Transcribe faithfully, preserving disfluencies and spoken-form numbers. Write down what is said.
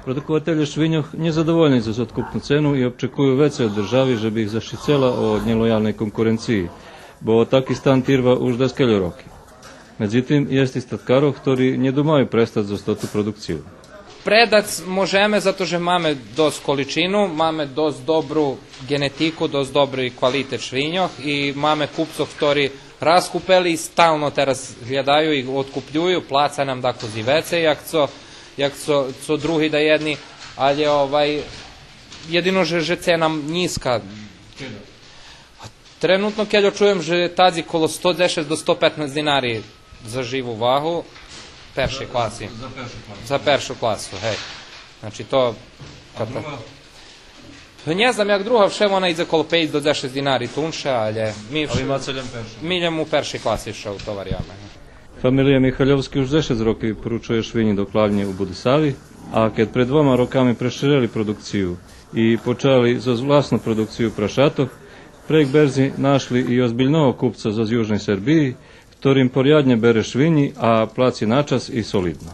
Продукователє швиньох нєзадовольни зоз откупну цену и обчекую вецей од держави же би их защицела од нєлоялней конкуренциї, бо таки стан тирва уж даскельо роки. Медзитим, єст и статкарох хтори нє думаю престац зоз тоту продукцию. Предац можеме зато же маме досц количину, маме досц добру ґенетику, досц добри квалитет швиньох и маме купцох хтори раз купели и стално тераз глєдаю и откупюю, плаца нам дакус и вецей як цо, як цо, цо други даєдни, алє, овай, єдино же, же цена нїзка. Тренутно кельо чуєм же тадзи коло сто дзешец до сто петнац динари за живу вагу першей класи. За першу класу. За першу класу, гей. Значи то... А друга? Нє знам як друга, вше вона идзе коло пейц до дзешец динари тунша, алє ми... А ви вше маце лєм першу? Ми лєм у першей класи вше утоваряме. Фамилия Михальовски уж дзешец роки поручує швинї до клавнї у Будисави, а кед пред двома роками преширели продукцию и почали зоз власну продукцию прашатох, прейґ берзи нашли и озбильного купца зоз Южней Сербиї, хтори им поряднє бере швинї, а плаци на час и солидно.